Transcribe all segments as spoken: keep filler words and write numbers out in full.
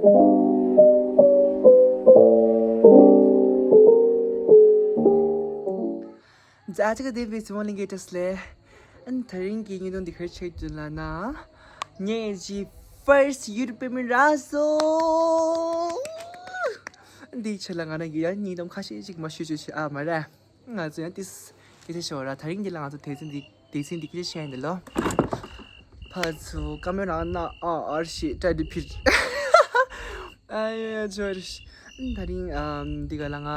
ཛ་ཅིག་དེ་བས་སི་མོ་ལིང་གེ་ཏྲས་ལེ། ཨན་དེ་རིང་གི་ཉིན་དུ་འདི་ཁར་ཆེད་དུ་ལ་ན། ངེ་ཇི་first YouTube payment རག་སོང་། འདི་ཆེད་ལ་ང་རང་གི་ཡང་ཉིན་དུ་ཁ་ཤས་ཅིག་མ་ཞུ་ཞུ་ཞུ་ཨ་མ་རེད། ང་ཚོ་ཡང་ཏིས་སྐད་ཆ་ཤོར་ར། དེ་རིང་འདི་ལ་ང་ཚོ་དེ་ཚན་འདི་དེ་ཚན་འདི་སྐད་ཆ་བཤད་ཡིན་འདི་ལོ། ཕ་ཚུ་ཀ་མེ་ར་ན་ཨ་ཨར་ཤི་ཏྲ་འདི་ཕིར། ཨ་ཡ་ཇོར་ཤི། དེ་རིང་ཨམ་འདི་ག་ལ་ང་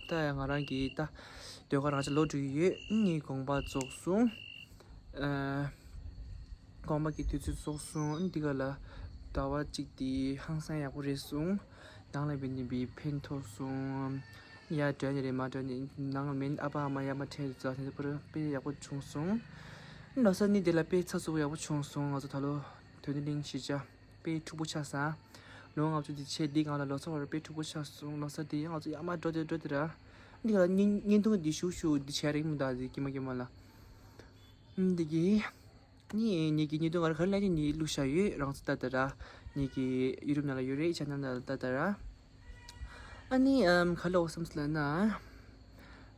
ད་ཡ་ང་རང་གི་ད་ཟློས་གར་རང་ཅག་ལོ་དྲུག་ཡོད། ངའི་དགོངས་པ་རྫོགས་སོང་། ཨ། དགོངས་པ་གི་དུས་ཚོད་རྫོགས་སོང་། འདི་ག་ལ་ཟླ་བ་གཅིག་དེ་ཧང་སང་ཡག་པོ་རེད་སོང་། ནང་ལ་བས་ནི་བི་ཕན་ཐོགས་སོང་། ཡ་དྲན་ནི་རེད་མ་དྲན་ནི་ནང་མིན་ཨ་ཕ་ཨ་མ་ཡ་མ་ཁྲེལ་ཙ་དེ་ཚོ་པུ་ར་དཔེ་ཡག་པོ་བྱུང་སོང་། ལོ་གསར་ནི་དེ་ལ་དཔེ་ཚ་ཚུགས་ཡག་པོ་བྱུང་སོང་། ང་ཚོ་ད་ལོ་དོན་ནི་གླིང་ཤི་ཅག་དཔེ་འཁྲུག་པོ་ཆགས་སོང་། ལོ་ལྔ་བཅུ་དེ་ཆེ་འདི་གང་ལ་ལོ་ཚོ་བར་དཔེ་འཁྲུག་པོ་ཆགས་སོང་། ལོ་གསར་དེ་ཡང་ང་ཚོ་ཡ་མ་འགྲོ་དེ་འགྲོ་དེ་ར། འདི་ག་ལ་བརྙན་བརྙན་ཐུང་འདི་ཞུ་ཞུ་འདི་བྱས་རིང་མི་འདུག་འདི་ཀྱི་མ་ཀྱི་མ་ལ། འདི་གི་ནི་ངེད་ཀྱི་ཉེ་དུ་ང་རང་ག་རེ་ལབ་ནི་ནི་བླུགས་བཞག་ཡོད། རང་ཚོ་ལྟ་ལྟ་ར། ངེད་ཀྱི་ཡུ་ཊུབ་ནང་ལ་ཡོད་རེད། ཆེ་ནལ་ནང་ལ་ལྟ་ལྟ་ར། ཨ་ནི་ཨམ་ག་ལ་འོ་བསམ་སོང་ལབ་ན།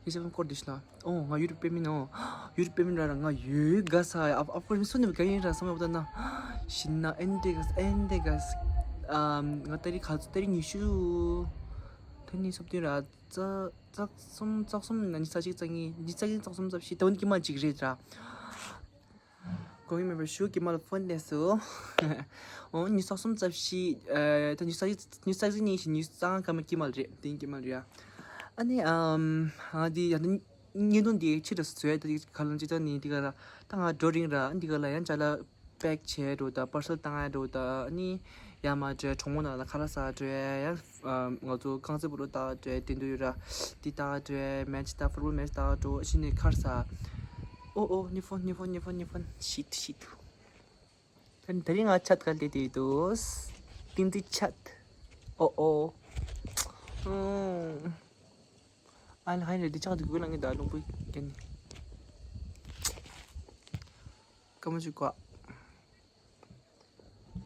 ཡེ་ཤ་ཁང་སྐོར་འདི་ཤི་ལ། ཨོ་ང་ཡུ་ཊུབ་པེ་མིན་ཨོ། ཡུ་ཊུབ་པེ་མིན་ར་ར་ང་ཡོད་ག་ས་ཨ་ཨ་ཁོ་རི་སུ་ནི་ག་ཡིན་ར་བསམ་ཡོད་ད་ན། ཤི་ན་ཨེན་ཏེ་ག་ས་ཨེན་ཏེ་ག་ས། ཨམ་ང་ཏ་རིག་ག་ཚོད་ཏ་རིག་ཉི་ཤུ། ཏ་རིག་ཉི་ཤུ་ར་རྩ་རྩ་གསུམ་རྩ་གསུམ་ན་ཉི་ཤུ་རྩ་གཅིག་རྩ་གཉིས་ཉི་ཤུ་རྩ་གཉིས་རྩ་གསུམ་རྩ་བཞི་ཏ་བོ་ནི་ཀྱི་མ་གཅིག་རེད་ར། གོང་མེད་པར་ཞུ་ཀི་མ་ལ་ཕོན་ནས་སུ། ཨོ་ཉི་ཤུ་རྩ་གསུམ་རྩ་བཞི་ཨ་ད་ཉི་ཤུ་རྩ་གཉིས་ཉི་ཤུ་རྩ་གཉིས་ཉི་ཤུ་རྩ་ལྔ་ཀ་མ་ཀི་མ་ལ་རེད། དེ་ཀི་མ་ལ་རེད། ཨ་ནི་ཨམ་ཨ་འདི་ཡང་ད་བརྙན་ཐུང་འདི་ཕྱི་དྲགས་སུ་བཟོས་ད་ག་ལ་ཅི་ད་ནི་འདི་ག་ལ་ད་ང་འགྲོ་རིང་ར་འདི་ག་ལ་ཡང་ཅ་ལག་པེག་བྱས་འགྲོ་ད་པར་སལ་བཏང་ཡ་འགྲོ་ད་ཨ་ནི་ཡ་མ་བྲལ་གྲོགས་མོ་ནང་ལ་ཁ་ལག་ཟ་འགྲོ་ཡ་ཡང་ང་ཚོ་རྐང་རྩེད་སྤོ་ལོ་ལྟ་འགྲོ་དེ་འདུག་ཡོད་ར། འདི་ལྟ་འགྲོ་མེ་ཆི་ལྟ་ཕུཊ་བོལ་མེ་ཆི་ལྟ་འགྲོ་ཕྱི་ནས་ཁར་ས། ཨོ་ཨོ་ནི་ཕོན་ནི་ཕོན་ནི་ཕོན་ནི་ཕོན་ཤིད་ཤིད། ད་རིང་ང་ཆད་ག་ལེ་དེ་དུས་ཏིང་ཏི་ཆད། ཨོ་ཨོ། ཨ་ལ་ཧ་ལེ་འདི་ཆག་འདུག་གུ་ལ་ངེ་ད་ལུང་པུ་རྒྱན་ནི། ཀ་མོ་ཅིག་གོ།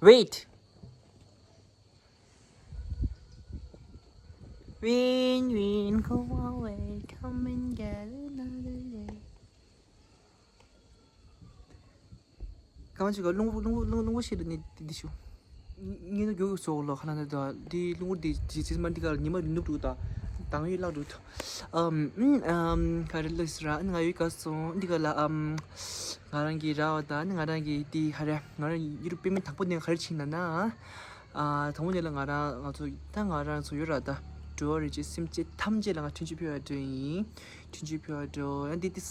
Wait. Win, win, go away, come and get another day. གང་ཅིག་ག་རླུང་བུ་རླུང་བུ་རླུང་རླུང་བུ་ཞིག་ལ་ནི་འདི་ཤུ། ཉིན་ནུབ་རྒྱུག་སོགས་ལོ་ཁ་ལ་ནི་ད་འདི་རླུང་བུ་འདི་ཇི་ཇི་མ་འདི་ག་ཉི་མ་ནུབ་འདུག་ད་དང་ཡོད་བརླག་འདུག་ད། ཨམ་ཨམ་ག་རེ་ལོས་ར་ང་ཡོད་ག་སོང་འདི་ག་ལ་ཨམ། ང་རང་གི་ར་བ་དང་ནི་ང་རང་གི་དེ་ཧ་རེ་ང་རང་ཡུ་རུ་པེ་མི་དང་པོ་ནས་ག་རེ་ཕྱིན་ན་ན། ཨ་དང་པོ་ནས་ལ་ང་རང་ང་ཚོ་ད་ང་རང་ཚོ་ཡོད་ར་ད་འགྲོ་བ་རེ་ཅེ་སེམས་ཅེ་ཐམས་ཅད་ལ་ང་ཐུན་ཅི་ཕེ་བ་འགྲོ་ཡིན། ཐུན་ཅི་ཕེ་བ་འགྲོ་ཡང་དེ་དེ་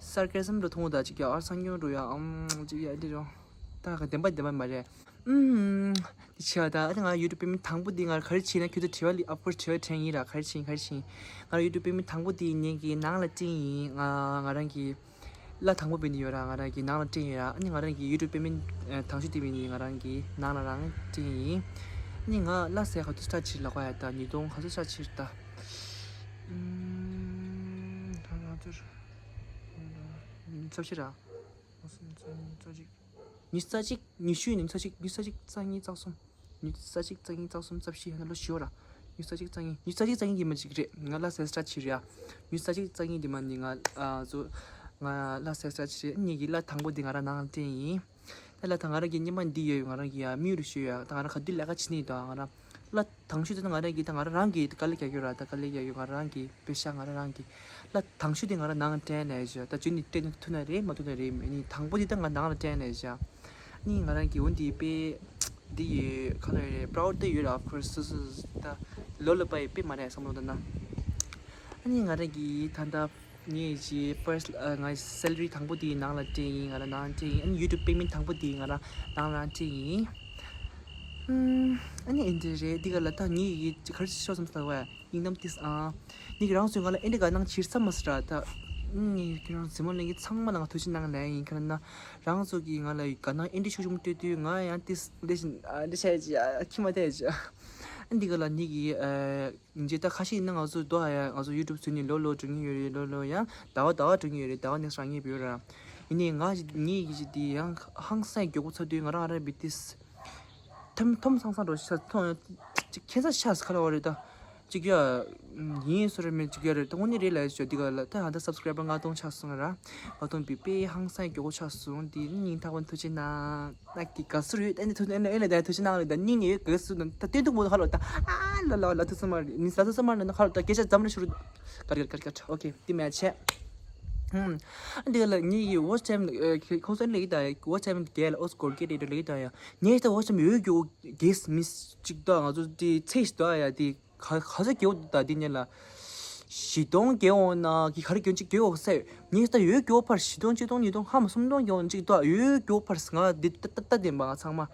སར་ཀེ་སམ་རུ་མཐོང་ད་ཅིག་ཡ་ཨར་སང་ཉོ་འགྲོ་ཡ་ཨམ་ཅིག་ཡ་འདི་རོ། ད་ག་བདེན་པ་བདེན་པ་མ་རེད། ཨུམ། འདི་ཆེ་བ་ད་ཨ་ང་ཡུ་རུ་པེ་མི་དང་པོ་འདི་ང་ག་རེ་ཕྱིན་ན་ཁྱོད་ཚོ་དྲི་བ་ལི་ཨ་ཕོར་དྲི་བ་དྲན་ཡིན་ར་ག་རེ་ཕྱིན་ག་རེ་ཕྱིན། ང་ཡུ་རུ་པེ་མི་དང་པོ་འདི་ངེད་ཀྱི་ནང་ལ་སྤྲིང་ཡིན་ང་ང་རང་གི་གླ་དང་པོ་བྱས་ནས་ཡོད་ར་ང་རང་གི་ནང་ལ་སྤྲད་ཡིན་ར། ཨ་ནི་ང་རང་གི་ཡུ་ཊུབ་པེ་མེན་ཊི་དང་ཤོས་དེ་བྱས་ནས་ང་རང་གི་ནང་ལ་རང་སྤྲད་ཡིན། ཨ་ནི་ང་གླ་ཟེར་ག་དུས་སྟ་ཕྱིར་ལ་གོ་ཡ་ད་ཉིས་སྟོང་ག་ཚོད་སྟ་ཕྱིར་ད། ཨུམ། ད་ང་ཚོར་ཉི་ཤུ་རྩ་བཞི་ར། ཉི་ཤུ་རྩ་གཅིག་ཉི་ཤུ་ཡིན་ཉི་ཤུ་གཅིག་ཉི་ཤུ་གཅིག་རྩ་གཉིས་རྩ་གསུམ། ཉི་ཤུ་རྩ་གཅིག་རྩ་གཉིས་རྩ་གསུམ་རྩ་བཞི་ཡང་ན་ལོ་བཞི་བ་ར། ཉི་ཤུ་རྩ་གཅིག་རྩ་གཉིས་ཉི་ཤུ་རྩ་གཅིག་རྩ་གཉིས་ཀྱི་མ་གཅིག་རེད། ང་གླ་ཟེར་སྟ་ཕྱིར་ཡ། ཉི་ཤུ་རྩ་གཅིག་རྩ་གཉིས་འདི་མ་ནི་ང་ཨ་ཚོ་ང་གླ་ཟེར་སྟ་ཕྱིར་ངེད་ཀྱི་གླ་དང་པོ་འདི་ང་རང་ནང་སྤྲད་ཡིན། ད་གླ་ད་ང་རང་གི་སྔོན་མ་འདི་ཡོད་ང་རང་གི་ཡ་མིའུ་རུ་ཤོད་ཡ་ད་ང་རང་ག་དུས་ལས་ཀ་བྱེད་ནི་ད་ང་རང་གླ་དང་ཤོས་དེ་ང་རང་གི་ད་ང་རང་རང་གི་དཀའ་ལས་རྒྱག་ཡོད་ར་ད་དཀའ་ལས་རྒྱག་ཡོད་ང་རང་གི་པེ་ཤ་ང་རང་རང་གི་གླ་དང་ཤོས་དེ་ང་རང་ནང་སྤྲད་ནས་བཞག་ད་རྗེས་ནས་སྤྲད་ཐུབ་ན་རེད་མ་ཐུབ་ན་རེད་མེད་ནི་དང་པོ་དེ་ད་ང་ནང་ལ་སྤྲད་ནས་བཞག་ནི་ང་རང་གི་འོ་འདི་དཔེ་འདི་ཡོད་ཁ་ལོ་ཡོད་རེད་པ་རའུ་ཌི་དེ་ཡོད་རེད། ཨོཕ་ཁོར་སི་སུ་སུ་ད་ལོ་ལ་པ་ཡི་དཔེ་མ་རེད་བསམ་བློ་ད་ན། ཨ་ནི་ང་རང་གི་ད་ལྟ་ངས་ཀྱི་ཕར་སི་ང་སེ་ལ་རི་དང་པོ་དེ་ནང་ལ་སྤྲད་ཡིན། ང་རང་ནང་སྤྲད་ཡིན། ཨ་ནི་ཡུ་ཊུབ་པེ་མེན་ཊི་དང་པོ་དེ་ང་རང་ནང་ལ་སྤྲད་ཡིན། ཨ་ནི་ཨེ་འདྲ་རེད། འདི་ག་ལ་ད་ངས་ཀྱི་ག་རེ་ཤོད་བསམ་ས་བས། སྙིང་གཏམ་ཏིས་ཨ། ནི་རང་ཚོས་ང་ལ་ཨེ་འདྲ་ག་གནང་ཕྱིར་ས་མ་སི་ར་ད། ནི་ཁྱེད་རང་རྩེད་མོ་ལེན་གྱི་ཚང་མ་ལ་ང་ཐུགས་རྗེ་གནང་ལན་ཡིན་ཁ་ན། རང་ཚོ་གིས་ང་ལ་ག་གནང་ཨེ་འདྲ་ཤུགས་ཆེན་པོ་སྤྲད་དུས་ང་ཡང་ཏིས་འདི་བཞིན་ཨ་འདི་བྱས་ཀྱི་ཨ་ཁྱི་མ་བལྟས་ཀྱི་ཨ། འདི་ག་ལ་ནི་གི་ཨ་འཇེ་ད་ཁ་ཤས་ཡིན་ན་ང་ཚོ་རྡོ་ཨ་ཡ་ང་ཚོ་ཡུ་ཊུབ་བཟོས་ནས་ལོ་ལོ་འགྲོ་མཁན་ཡོད་རེད། ལོ་ལོ་ཡང་ཟླ་བ་ཟླ་བ་འགྲོ་མཁན་ཡོད་རེད། ཟླ་བ་ནས་སང་ཉིན་བུད་ར། ཡིན་ནའི་ང་ངའི་གི་ཅི་འདི་ཡང་ཧང་སང་མགྱོགས་པོ་ཚར་དུས་ང་རང་ཨ་ར་བི་ཏིས། ཐམ་ཐོམ་སང་སང་རོ་ཤ་ཐོང་ཅིག་ཁྱེད་ས་ཤ་ཁ་ལ་བ་རེད་ད། ཅིག་ཡ། ཡིན་སོ་རེ་མེད་ཅིག་ཡ་རེད་ད། དངོས་གནས་རེད་ལ་ཞོ་འདི་ག་ལ་ད་ཧ་ད་སབ་སི་ཀ་རའི་བར་ལྔ་སྟོང་ཆགས་སོང་ར། ལྔ་སྟོང་བི་པེ་ཧང་སང་མགྱོགས་པོ་ཆགས་སོང་འདི་སྙིང་ཐག་པ་ཐུགས་རྗེ་གནང་། ན་གི་དགའ་བསུ་རེད། ཨ་ནི་ཐུགས་ཨ་ནི་ཨ་ནི་ད་ཐུགས་རྗེ་གནང་རེད་ད། སྙིང་ནས་དགའ་བསུ་ན་ད་བསྟན་འདུག་མོ་ཧ་ལོ་ད། ཨ་ལ་ལ་ལ་ཐུགས་སུ་མ་རེད་ནི་ལ་ཐུགས་སུ་མ་རེད་ན་ཧ་ལོ་ད་སྐད་ཆ་ཙམ་རེ་ཞུ་རུ། ཀར་ཀར་ཀར་ཀར། ཨོ་ཁེ་དེ་མེད་ཆེ། ཧུམ། ཨ་འདི་ལ་ངེད་ཀྱི་ཝོཆ་ཊའིམ་ཁོང་ཚོ་ལེགས་ད་ཡ། ཝོཆ་ཊའིམ་རྒྱལ་ལ་ཨོ་སྐོར་སྐད་རེད་ལེགས་ད་ཡ། ངས་ད་ཝོཆ་ཊའིམ་ཡོད་རྒྱུ་གེས་མིས་ཅིག་ད་ང་ཚོ་དེ་ཚེས་ད་ཡ་དེ། ག་ག་ཚོད་རྒྱལ་བ་ད་འདི་ཉིན་ལ། བཞི་སྟོང་རྒྱལ་འོང་ན་གི་ག་རེ་རྒྱོན་ཅིག་རྒྱལ་འོང་ཟེར། ངས་ད་ཡོད་རྒྱོ་ཕར་བཞི་སྟོང་ཆིག་སྟོང་ཉིས་སྟོང་ཧ་མ་སུམ་སྟོང་རྒྱལ་འོང་ཅིག་ད་ཡོད་རྒྱོ་ཕར་ང་འདི་ད་ད་ད་བདེན་པ་ང་ཚང་མ།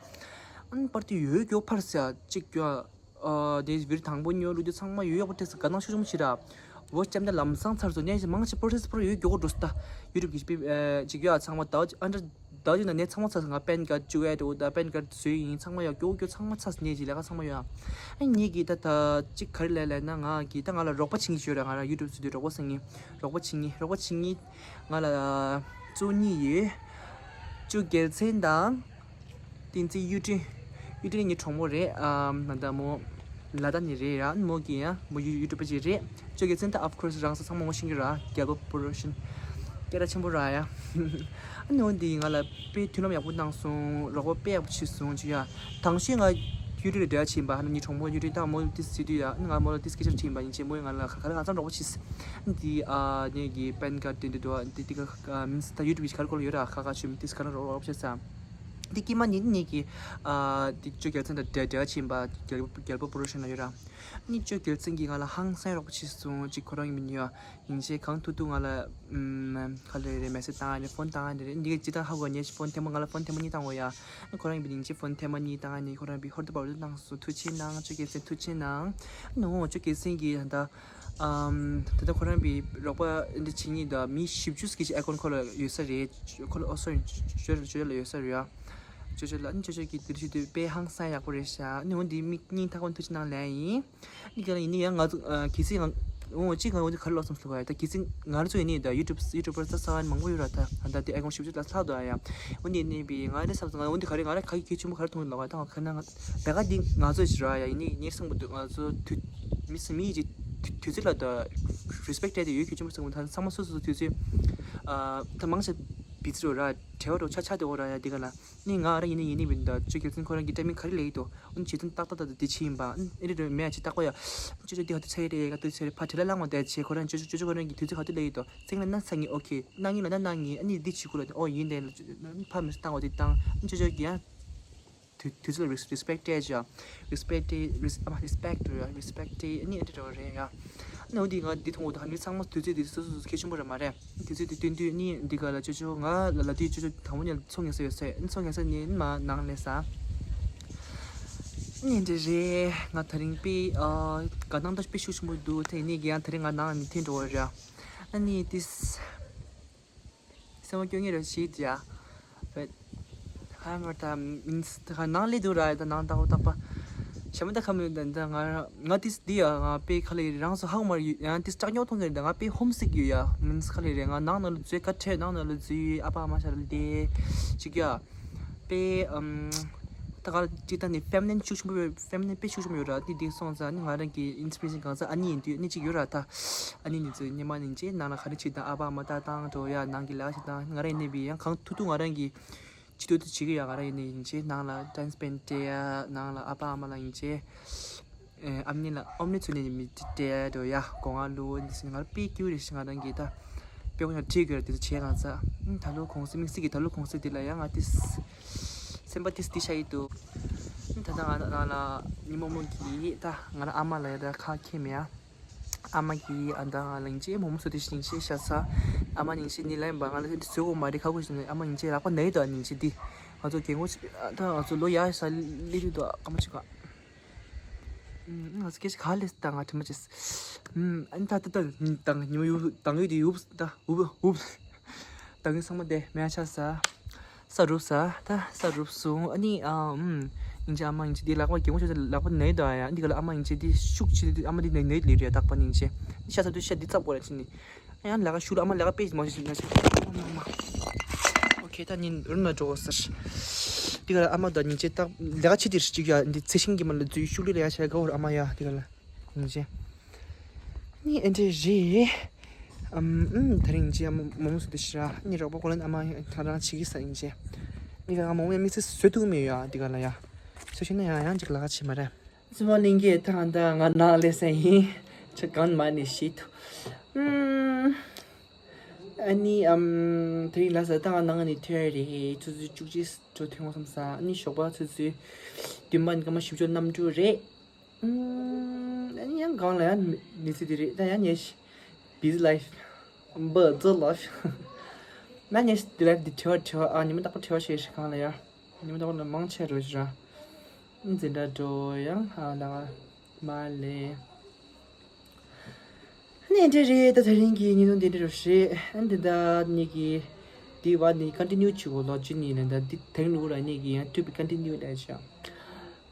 ཨན་པར་ཏི་ཡོད་རྒྱོ་ཕར་ཟེར་ཅིག་རྒྱོ། ཨ་དེ་བིར་དང་པོ་ཉོ་རུ་དེ་ཚང་མ་ཡོད་ཡག་པོ་ཏེ་ས་དགའ་སྣང་ཤུགས་ཆེན་པོ་བྱེད་ར། ཝོཆ་ཊའིམ་ད་ལམ་སང་ཚར་སོང་ནས་མང་ཆེ་པོ་རོ་སེ་སི་པོ་རོ་ཡོད་རྒྱོ་གོ་འགྲོ་སོང་ད། ཡུ་ཊུབ་གི་ཅིག་ཡ་ཚང་མ་ད་ཨན་ད། ད་ཡིན་ན་ནས་ཚང་མ་ཚར་སོང་། ང་པན་ཀར་བཅུག་ཡས་འགྲོ་ད་པན་ཀར་བཟོས་ཡིན། ཚང་མ་ཡག་རྒྱུ་རྒྱུ་ཚང་མ་ཚར་སོང་ནས་ཅི་ལས་ཀ་ཚང་མ་ཡོད་ཨ། ཨ་ངེད་ཀྱིས་ད་ད་ཅིག་ག་རེ་ལས་ལས་ན་ང་གིས་ད་ང་ལ་རོགས་པ་བྱེད་མཁན་ཞིག་ཡོད་ར། ང་ར་ཡུ་ཊུབ་བཟོ་དུས་རོགས་པ་བྱེད་མཁན་རོགས་པ་བྱེད་མཁན་རོགས་པ་བྱེད་མཁན་ང་ལ་གཙོ་གཉིས་ཡོད། ཅོ་རྒྱལ་མཚན་དང་། བསྟན་འཛིན་གཡུ་སྒྲོན། གཡུ་སྒྲོན་ངའི་གྲོགས་མོ་རེད་ཨ། ང་ད་མོ། ལ་དྭགས་ནས་རེད་ཡ། མོ་གི་ཡ་མོ་ཡུ་ཡུ་ཊུབ་པ་ཅིག་རེད། ཅོ་གི་ཚན་ད་of course རང་ས་ཚང་མ་ངོ་ཤེས་ཀྱི་ར། རྒྱལ་པོ་པོ་རོ་ཤིན། སྐད་གྲགས་ཆེན་པོ་ར་ཡ། ཨ་ནི་འོ་འདི་ང་ལ་དཔེ་མཐུན་ལམ་ཡག་པོ་གནང་སོང་། རོགས་པ་དཔེ་ཡག་པོ་བྱས་སོང་ཅི་ཡ། དང་ཤོས་ང་ཡུ་ཊུབ་ལ་འབྲེལ་བ་བྱིན་པ་ཨ་ནི་གྲོགས་མོ་ཡུ་ཊུབ་ད་མོ་ཏིས་བྱེད་དུས་ཡ་ཨ་ནི་ང་མོ་ལ་ཏིས་སྐད་ཆ་དྲིས་པ་ཡིན་ཅེ་མོས་ང་ལ་ག་ལ་གང་འཚམ་རོགས་པ་བྱས། ཨ་འདི་ཨ་ནི་གི་པན་ཀར་དེ་འདི་དུ་ཨ་འདི་འདི་ག་མིན་ད་ཡུ་ཊུབ་གི་ག་རེ་སྐོར་ལ་ཡོད་ར་ཁ་ཁ་ཆུ་མི་ཏིས་ག་ལ་རོགས་རོགས་བྱས་ས། འདི་ཀྱི་མ་ནི་ནི་གི། ཨ་འདི་ཅོ་རྒྱལ་མཚན་དང་འབྲེལ་འབྲེལ་བ་བྱིན་པ་རྒྱལ་རྒྱལ་པོ་པོ་རོ་ཤིན་ལ་ཡོད་ར། ནི་ཅོ་རྒྱལ་མཚན་གྱིས་ང་ལ་ཧང་སང་རོགས་པ་བྱས་སོང་ཅིག་ཁོ་རང་གི་མི་ཉོ་ཡིན་ཅེ་གང་ཐུག་ཐུག་ང་ལ་ཨམ་ག་ལེ་རེ་མེ་སེ་ཇི་བཏང་ཨ་ནི་ཕོན་བཏང་ཨ་ནི་རེད། འདི་ག་ཅི་ད་ཧ་གོ་ཉེ་ཕོན་ཐེངས་མ་ང་ལ་ཕོན་ཐེངས་མ་གཉིས་བཏང་འོ་ཡ། ཁོ་རང་གི་མི་ཉིན་ཅེ་ཕོན་ཐེངས་མ་གཉིས་བཏང་ཨ་ནི་ཁོ་རང་གི་ཧོར་ཏི་པར་བཏང་སོང་། ཐུགས་རྗེ་གནང་ཅོ་རྒྱལ་མཚན་ཐུགས་རྗེ་གནང་། ནོ་ཅོ་རྒྱལ་མཚན་གྱིས་ད། ཨམ། ད་ལྟ་ཁོ་རང་པའི་རོགས་པ་འདི་བྱེད་མཁན་དང་མི་བཞི་བཅུ་ཙམ་གྱི་ཨེ་ཀོན་ཁོ་ལ་ཡོད་ས་རེད། ཁོ་ལ་ཨོ་སོ་རི་ཅོ་ཅོ་ཅོ་ལ་ཡོད་ས་རེད་ཡ། ཅོ་ཅོ་ལ་ཨ་ནི་ཅོ་ཅོ་གི་འདིར་ཞུ་དུས་དཔེ་ཧང་སང་ཡག་པོ་རེད་ཤག་ཨ་ནི་འོ་འདི་མིག་སྙིང་ཐག་པ་ཐུགས་རྗེ་གནང་ལན་ཡིན། ཨ་ནི་ག་ལ་ཡིན་ནི་ཡང་ང་ཚོ་གལ་སྲིད་ང་འོ་གཅིག་ང་འོ་འདི་ག་རེ་ལབ་སོང་ཟེར་ག་ཡ། ད་གལ་སྲིད་ང་རང་ཚོ་ཡིན་ནི་ད་ཡུ་ཊུབ་ཡུ་ཊུབ་པར་ས་ས་མང་པོ་ཡོད་ར། ད་ད་ལྟ་དེ་ཨེ་ཀོན་བཞི་བཅུ་ལ་ལྷག་འདུག་ཨ་ཡ། འོ་འདི་ཡིན་ནི་པའི་ང་རེ་བསམ་སོང་། ང་འོ་འདི་ག་རེ་ང་རེ་ག་གི་གལ་ཆེན་པོ་ག་རེ་མཐོང་ལབ་པ་ད་ང་ཁ་ན་ང་ད་ག་འདི་ང་ཚོ་ཞིག་ར་ཡ་ཡིན་ནི་ངའི་བསམ་པ་འདུག་ང་ཚོ་དུས་མི་སེ་མི་ཡི་ཅིག་དུས་དུས་ཚོད་ལ་ད་རེ་སི་པེག་སྤྲད་དེ་ཡོད་གལ་ཆེན་པོ་བསམ་གི་འདུག་ད་ཚང་མ་སོ་སོ་སོ་དུས་ཚོད་ཨ་ད་མང་ཆེ་བི་ཛི་རོ་ར་བྲེལ་བ་རོ་ཆ་ཆ་དེ་འོ་ར་ཡ་འདི་ག་ལ་ནི་ང་ར་ཡིན་ནི་ཡིན་ནི་མིན་ད་ཅོ་རྒྱལ་མཚན་ཁོ་རང་གི་ཊའི་མིང་ག་རེ་ལེགས་འདུག་ཨ་ནི་བྱེད་དོན་ཏག་ཏག་ཏག་ཏག་འདི་བྱེད་ཡིན་པ་ཨ་ནི་ཨེ་རེད་རེད་མེད་ཅིག་ཏག་པ་ཡ། ཅོ་ཅོ་འདི་ག་དུས་ཚོད་རེད་ག་དུས་ཚོད་རེད་ཕ་དྲི་ལ་ལངས་བ་དེ་བྱེད་ཁོ་རང་ཅོ་ཅོ་ཅོ་ཅོ་ཁོ་རང་གི་དུས་ཚོད་ག་དུས་ལེགས་ཡོད་དོ། སེང་ལ་ན་ས་ངེ་ཨོ་ཁེ་ན་ངེ་ལ་ན་ན་ངེ་ཨ་ནི་འདི་བྱེད་ཁོ་ལ་ཨོ་ཡིན་དེ་ཕ་མི་སུ་བཏང་བ་དེ་བཏང་ཨ་ཅོ་ཅོ་གི་ཡང་དུས་དུས་ཚོད་ལ་རེ་སི་པེག་སྤྲད་ཅོ་རེ་སི་པེག་སྤྲད་རེ་སི་ཨ་མ་རེ་སི་པེག་རེ་རེ་སི་པེག་སྤྲད་ཨ་ནི་ཨ་འདྲ་རེད་ཡ། ཨ་ནི་འོ་འདི་ང་འདི་མཐོང་འོ་དོ་ཧ་ནི་ཚང་མ་དུས་ཚོད་འདི་སོ་སོ་སོ་གལ་ཆེན་པོ་རེད་མ་རེད། དེ་ཚོ་དེ་སྟོན་དུས་ནི་འདི་ག་ལ་ཅོ་ཅོ་ང་ལ་ལ་དུས་ཅོ་ཅོ་དང་པོ་ཉལ་ཚོང་ངེ་ས་ཡོད་ས་ཚོང་ངེ་ས་ནི་མ་ནང་ལས་ས། ནི་འདི་རེད་ང་ད་རིང་པི་ཨ་དགའ་སྣང་ད་དཔེ་ཤུགས་ཆེན་པོ་འདུག་དེ་ནི་གི་ཡང་ད་རིང་ང་ནང་ནི་ཐེན་འགྲོ་བ་རེད། ཨ་ནི་ཏིས། སེམས་པ་སྐྱོ་ངེས་རེད་ཞིག་ཡ། བེད། ཧ་མ་ད་མིན་ད་ནང་ལས་འདུག་ར་ད་ནང་ད་ཧོ་ད་པ། ཞྭ་མོ་ད་ཁ་མོ་ད་ད་ང་ང་ཏིས་འདི་ཡ་ང་པེ་ཁ་ལེ་རང་སོ་ཧ་གོ་མ་ཡོད་ཡང་ཏིས་ལྕགས་ཉོག་ཐོང་ཟེར་ད་ང་པེ་ཧོམ་སིག་ཡོད་ཡ་མིན་ཁ་ལེ་རེད་ང་ནང་ན་ལ་འཛུལ་ཀ་ཁྲེ་ནང་ན་ལ་འཛུལ་ཨ་ཕ་ཨ་མ་ཤ་ལ་དེ་ཅིག་ཡ། པེ་ཨམ། ད་ག་ཅི་ད་ནི་ཕེ་མི་ནིན་ཤུགས་ཆེན་པོ་ཕེ་མི་ནིན་པེ་ཤུགས་ཆེན་པོ་ཡོད་ར་དེ་དེ་སོང་ཙང་ནི་ང་རང་གི་ཨིན་སི་པི་རེ་ཤན་གང་ས་ཨ་ནི་ཡིན་དུས་ནི་ཅིག་ཡོད་ར་ད། ཨ་ནི་ནི་ཚོ་ཉི་མ་ནིན་ཅེ་ནང་ལ་ག་རེ་བྱེད་དང་ཨ་ཕ་ཨ་མ་ད་བཏང་འགྲོ་ཡ་ནང་གི་ལ་ཞིག་དང་ང་རང་ཡིན་ནི་བི་ཡང་གང་ཐུག་ཐུག་ང་རང་གི་ཅི་ཐུག་ཐུག་བྱེད་གི་ཡ་ང་རང་ཡིན་ནི་ཡིན་ཅེ་ནང་ལ་ཊའིམ་སི་པེན་སྤྲད་ཡ་ནང་ལ་ཨ་ཕ་ཨ་མ་ལ་ཡིན་ཅེ། ཨ་ནི་ལ་ཨོམ་ནི་ཚུ་ནི་མི་སྤྲད་འགྲོ་ཡ་སྒོ་ང་ལུ་འདི་སི་ང་རང་པེ་ཀྱུ་རེ་ཞིག་ང་རང་གི་ད་པེ་ཀུ་ཡང་ཁྲིད་གི་ར་དེ་ཚོ་བྱེད་གང་ས་ད་ལོ་གོང་ས་དམིགས་བསལ་གི་ད་ལོ་གོང་ས་དེ་ལ་ཡ་ང་ཏིས་སེམས་པ་ཏིས་ཏི་ཤ་ཡི་འདུག་ད་ད་ང་ང་ལ་ཉི་མ་མོ་གི་ད་ང་ལ་ཨ་མ་ལ་ཡ་ད་ཁ་ཁེམ་ཡ། ཨ་མ་གིས་ཨ་ད་ང་ལ་ཉིན་ཅེ་མོ་མོ་སོ་དེ་ཞིག་ཉིན་ཅེ་ཤ་ས། ཨ་མ་ཉིན་ཅེ་ནི་ལན་པ་ང་ལ་དེ་བཟོས་གོ་མ་རེད་ཁ་ཁུ་ཞིག་ཨ་མ་ཉིན་ཅེ་ལག་པ་ན་ཡི་དོ་ཉིན་ཅེ་དེ། ང་ཚོ་རྒན་གོག་ཅིག་ད་ང་ཚོ་ལོ་ཡ་ས་ལི་རི་དོ་ཨ་མ་ཅིག་ག་ང་ཚོ་སྐད་ཆ་ག་ལས་ད་ང་དྲི་མ་ཅེས། ཨ་ད་ད་ད་ད་ཉི་མ་ཡུ་ད་ཡུ་དེ་ཡུ་ད་ཧུབ་ཧུབ། ད་ངའི་ཚང་མ་དེ་མེད་ཆ་ས། ས་རུབ་ས། ད་ས་རུབ་སོང་ཨ་ནི་ཨ་ཨུམ། ཉིན་ཅེ་ཨ་མ་ཉིན་ཅེ་དེ་ལག་པ་རྒན་མོ་ཆ་ལག་པ་ནས་དོ་ཨ་ཡ་འདི་ག་ལ་ཨ་མ་ཉིན་ཅེ་དེ་ཤུགས་ཆེ་དེ་ཨ་མ་དེ་ནས་ནས་ལི་རེད་རྟག་པ་ཉིན་ཅེ། ཤ་ས་དུ་ཤ་འདི་ཙམ་པོ་རེད་ཅི་ནི། ཨ་ཡང་ལག་ཤུ་ལ་ཨ་མ་ལག་པེ་མ་ཤི་ན་ཤི། ཨ་མ་མ། ཨོ་ཁེ་ད་ཉིན་རུ་ན་འགྲོ་ཟེར། དེ་ག་ལ་ཨ་མ་དང་སྙིང་རྗེ་ཏག་ལས་ཀ་བྱེད་དེ་ཅིག་ཡ་འདི་ཚེ་ཤིང་གི་མ་ལ་ཙུའི་ཤུགས་ལི་ལ་ཡ་བྱ་དགའ་བོར་ཨ་མ་ཡ་དེ་ག་ལ་སྙིང་རྗེ། ནི་ཨེ་འདྲེ་རེད། ཨམ་ཨམ་དེ་རིང་ཅི་ཨ་མ་མོ་སུ་དེ་ཤི་ར་ནི་རོགས་པ་ཀོ་ལན་ཨ་མ་ཐ་རང་ཆི་གི་ས་སྙིང་རྗེ། ནི་ག་ང་མོ་མོ་ཡ་མི་ཚེ་བཟོད་ཐུབ་མེད་ཡ་དེ་ག་ལ་ཡ། བཟོད་ཤེས་ན་ཡ་ཡང་ཅིག་ལས་ཀ་བྱེད་མ་རེད། ཙི་མ་གླིང་གི་ཐང་ད་ང་ནང་ལས་ས་ཡིན། ཆ་གང་མ་ནི་ཤི་ཐུ། ཨམ། ཨ་ནི་ཨམ་དེ་རིང་ལ་ས་ད་ང་ནང་ནི་ཐོན་རེད། ཆུ་ཚོད་བཅུ་གཅིག་འགྲོ་ཐོན་ངོ་བསམ་ས། ཨ་ནི་ཞོགས་པ་ཆུ་ཚོད་བདུན་པ་ནི་སྐར་མ་བཞི་བཅུ་གནམ་གྲུ་རེད། ཨམ། ཨ་ནི་ཡང་གང་ལ་ཡང་མི་ཚེ་དེ་རེད། ད་ཡང་ཉེ་ཤི་busy life། འབའ་ཛ་ལ་ཤ། ན་ཉེ་ཤི་དེ་ལ་དེ་བྲེལ་བ་བྲེལ་བ་ཨ་ཉི་མ་རྟག་པར་བྲེལ་བ་ཤེས་ཤི་གང་ལ་ཡང་། ཉི་མ་རྟག་པར་ལ་མང་ཆེ་རོ་ཤི་ར། འཛིན་གྲྭ་འགྲོ་ཡང་ཧ་ལ་མ་ལེ། ནས་འདྲེ་རེད། ད་དེ་རིང་གི་ཉིན་ནོ་འདི་འདྲེ་རོ་ཤི་རེད། ཨ་འདི་ད་ནི་གི་དེ་བ་ནི་continue་བྱེད་དགོས་ལོ་ཇི་ནི་ལ་ད་འདི་དེང་ནུ་ར་ནི་གི་ཡང་to be continue་ལ་ཤ།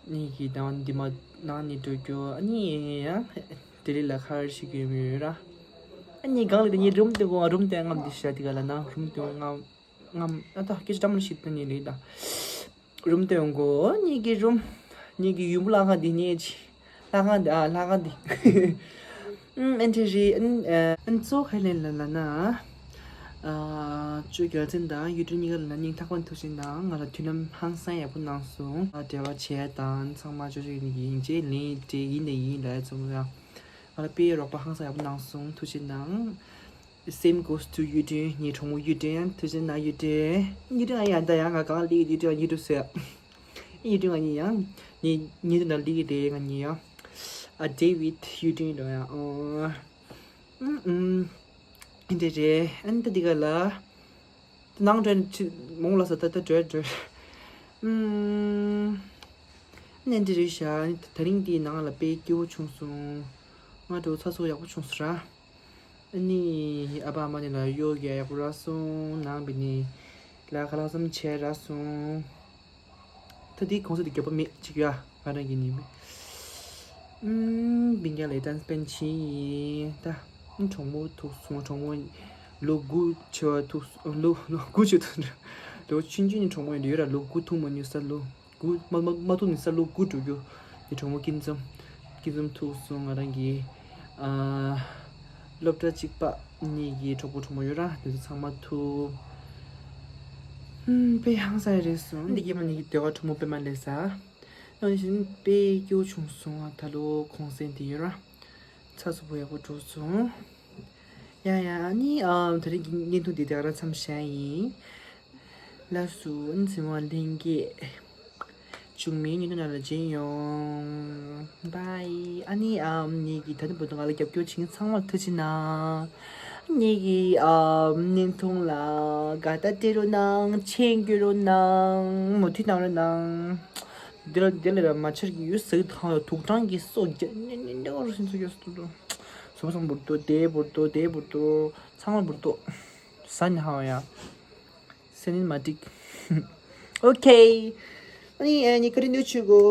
ནི་གི་ད་འདི་མ་ནང་ནི་འགྲོ་རྒྱུ་ཨ་ནི་ཡང་དེ་རིང་ལ་ཁར་ཤི་གི་མི་ཡོད་ར། ཨ་ནི་གང་ལ་དེ་ནི་རུམ་དེ་གོ་རུམ་དེ་ངམ་འདི་ཤ་དེ་ག་ལ་ན་རུམ་དེ་ངམ། ངམ་ཨ་ད་སྐད་ཆ་འདྲ་མོ་ཞིག་དེ་ནི་ལི་ད། རུམ་དེ་ཡོང་གོ་ཉིད་ཀྱི་རུམ། ཉིད་ཀྱི་ཡུམ་བུ་ལྷ་ཁང་འདི་ཉེ་ཆི། ལྷ་ཁང་འདི་ཨ་ལྷ་ཁང་འདི། ཨམ་ཨན་ཏི་རི་ཨན་ཨན་ཙོ་ཁ་ལེན་ལ་ལ་ན། ཨ་ཅོ་རྒྱལ་མཚན་དང་ཡུལ་གྲུ་གཉིས་ཀ་ལ་ན་སྙིང་ཐག་པ་ཐུགས་ཆེན་དང་ང་ལ་དུས་ནམ་ཧང་སང་ཡག་པོ་གནང་སོང་། ཨ་འབྲེལ་བ་བྱས་དང་ཚང་མ་ཅོ་ཅོ་ཡིན་གྱི་ཡིན་ཅེས་ལན་དེ་ཡིན་ནས་ཡིན་ལ་ཚང་མ་ཡང་། ང་ལ་དཔེ་རོགས་པ་ཧང་སང་ཡག་པོ་གནང་སོང་ཐུགས་ཆེན་དང་། Same goes to you too. ངའི་གྲོགས་མོ་you too་ཡང་ཐུགས་ཆེན་གནང་you too. You too་ང་ཡང་ད་ཡང་ང་གང་ལི་you too་ཡང་you too་ཟེར། You too་ང་གཉིས་ཡང་། ངའི་ངའི་དུ་ན་ལི་གི་དེ་ང་གཉིས་ཡང་། A day with you too་འགྲོ་ཡང་ཨོ། ཨུམ་ཨུམ། འདི་རེད་ཨན་ད་འདི་ག་ལ། ནང་འགྲོ་ནི་མོང་ལ་ས་ད་ད་འགྲོ་འགྲོ། ཨུམ། ནས་འདི་རེད་ཤག་ད་རིང་འདི་ནང་ལ་དཔེ་སྐྱིད་པོ་བྱུང་སོང་། ང་འགྲོ་ཚ་སོ་ཡག་པོ་བྱུང་སོང་ར། ཨ་ནི་ཨ་ཕ་ཨ་མ་ནི་ལ་གཡོག་རྒྱག་ཡག་པོ་རག་སོང་ནང་བི་ནི་ལ་ཁ་ལག་ཙམ་བྱས་རག་སོང་། ད་དེའི་གོང་ས་དེ་མགྱོགས་པོ་མེད་ཅིག་ཡ་ང་རང་གི་ནི་མེད། ཨུམ་བི་ཉ་ལ་ཏན་སྤེན་ཆི་ཡིན་ད། གྲོགས་མོ་ཐུག་སོང་གྲོགས་མོ་ལོ་དགུ་ཆེ་བ་ཐུག་ལོ་ལོ་དགུ་ཆེ་ཐུག་ལོ་ཆུང་ཆུང་ནི་གྲོགས་མོ་ཡིན་ཡོད་ར་ལོ་དགུ་ཐུག་མ་ཉུ་ས་ལོ། དགུ་མ་མ་མ་ཐུག་ནི་ས་ལོ་དགུ་འགྲོ་རྒྱུ། ནི་གྲོགས་མོ་སྐྱིད་འཛོམས། སྐྱིད་འཛོམས་ཐུག་སོང་ང་རང་གི། ཨ། སློབ་གྲྭ་གཅིག་པ་གཉིས་ཀྱི་གྲོགས་པོ་གྲོགས་མོ་ཡོད་ར་དེ་ཚོ་ཚང་མ་ཐུག་ཨུམ་དཔེ་ཧང་སང་རེད་སོང་འདི་གི་མ་ནི་གི་དེ་བ་གྲོགས་མོ་དཔེ་མ་ལས་ས། ནང་བཞིན་དཔེ་སྐྱིད་པོ་བྱུང་སོང་ད་ལོ་གུང་སེང་དེ་ཡོད་ར། ཚ་སུ་པོ་ཡག་པོ་འགྲོ་སོང་། ཡ་ཡ་ཨ་ནི་ཨ་དེ་རིང་གི་བརྙན་ཐུང་འདི་དེ་ག་རང་མཚམས་བཞག་ཡིན། ལགས་སོ་ཨ་ནི་ཚེ་དབང་ལྷན་རྒྱས། བྱུང་མིན་ཉིན་ཐོ་ནང་ལ་མཇལ་ཡོང་། Bye། ཨ་ནི་ཨམ་ངེད་ཀྱི་ད་ནི་བར་དུ་ང་ལ་རྒྱབ་སྐྱོར་བྱེད་མཁན་ཚང་མར་ཐུགས་རྗེ་གནང་། ངེད་ཀྱི་ཨམ་བརྙན་ཐུང་ལ་དགའ་རྟགས་སྤྲད་རོགས་གནང་། མཆན་སྐྱོན་རོགས་གནང་། མོས་མཐུན་གནང་རོགས་གནང་། འདི་ལ་འདི་ལ་ར་མ་ཆར་གྱི་ཡུལ་ཟག་ཐང་ཡོད་དུག་སྦྲང་གི་སོ་རྒྱ་ནི་ནི་འདྲ་བ་རུ་སེམས་ཚོ་ཡོད་སུ་འདུག་སོ་སང་འབུར་ཏོ་དེ་འབུར་ཏོ་དེ་འབུར་ཏོ་ཚང་མ་འབུར་ཏོ་ས་ནི་ཧ་ཡ། སེ་ནི་མ་ཏིག Okay. ཨ་ནི་ཨ་ནི་ཀ་རི་ནུ་ཆུ་གོ།